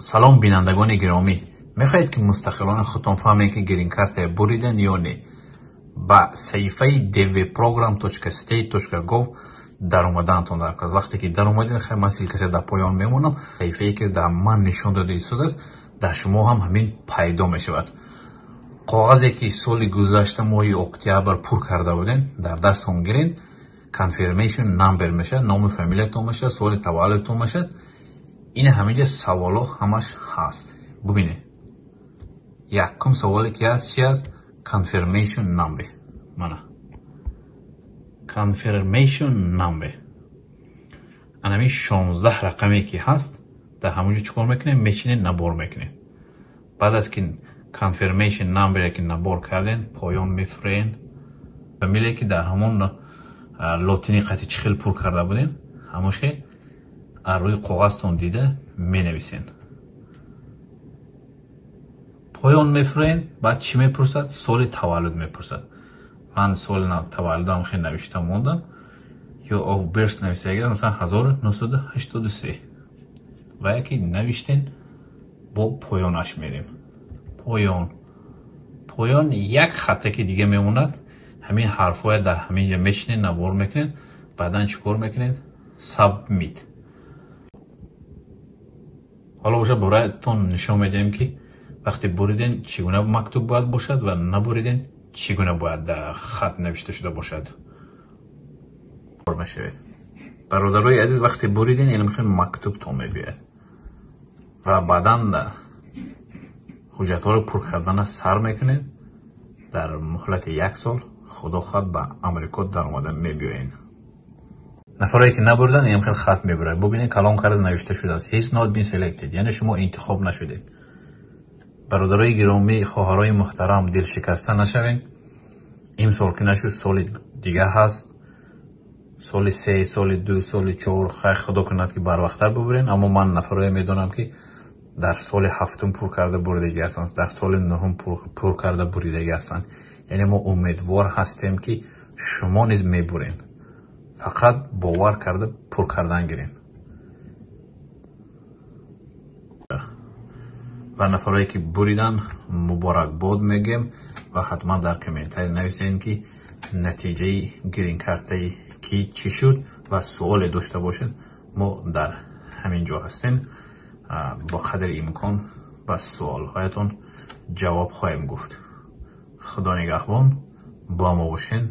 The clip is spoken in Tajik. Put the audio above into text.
Салом, бинандагони гиромӣ. Мехоҳед, ки мустақилона худтон фаҳмед, ки грин-картая буриден ё не? Ба саҳифаи dvprogram.state.gov даромадаантон дар кор. Вақте ки даромадед, хай, ман ссылка ша дар поён мемонам. Саҳифае ки дар ман нишон дода истодааст, дар шумо ҳам ҳамин пайдо мешавад. Коғазе ки соли гузашта моҳи октябр пур карда будем, дар дасттон гиред. Confirmation number мешавад, ному фамилиятон мешавад, соли таваллудтон мешавад. Ин ҳаминҷа саволҳо ҳамаш ҳаст. Бубинед, якум саволе ки ҳаст, чи аст? Confirmation number. Мана confirmation number, анами 16 рақаме ки ҳаст, дар ҳамонҷо чӣ кор мекунем? Мечинем, набор мекунем. Баъд аз ки confirmation number ки набор кардем, поён мефурен. Фамилие ки дар ҳамон лотини қати чӣ хел пур карда будем, ҳамон хел аз рӯи коғазтон дида менависен. Поён мефурен. Баъд чӣ мепурсад? Соли таваллуд мепурсад. Ман соли таваллудам хел навишта мондам. Year of birth нависагар, масалан, 1983 ва яке навиштен. Бо поёнаш мерем. Поён, поён, як хаттаки дига мемонад. Ҳамин ҳарфҳоя дар ҳамин ҷа мечинед, набор мекунед. Баъдан чӣ кор мекунед? Submit. Ҳоло боша, бароятон нишон медиҳем, ки вақте буриден, чӣ гуна мактуб бояд бошад ва набуриден, чӣ гуна бояд хат навишта шуда бошад. Мешавед, бародарои азиз. Вақте буриден, ин мактубтон мебиёяд ва баъдан ҳуҷҷатҳоро пур кардана сар мекунед. Дар муҳлати як сол, худо хоҳад, ба Амрико даромада мебиёед. Нафарое ки набурдан, ин хел хат мебурад. Бубинед, калон карда навишта шудааст: "Has not been selected", яъне шумо интихоб нашудед. Бародарои гиромӣ, хоҳарои муҳтарам, дилшикаста нашавем. Имсол ки нашуд, соли дига ҳаст, соли се, соли ду, соли чор. Хай, худо кунад, ки барвақттар бубурем. Аммо ман нафарое медонам, ки дар соли ҳафтум пур карда буридагӣ ҳастанд, дар соли нуҳум пур карда буридагӣ ҳастанд. Яъне мо умедвор ҳастем, ки шумо низ мебурем. Фақат бовар карда пур кардан гирем. Ва нафарое ки буридан, муборакбод мегӯем ва ҳатман дар комментарий нависем, ки натиҷаи грин-картаи ки чӣ шуд ва суоле дошта бошед, мо дар ҳамин ҷо ҳастем. Бо қадри имкон ба суолҳоятон ҷавоб хоҳем гуфт. Худо нигаҳбон, бо мо бошед.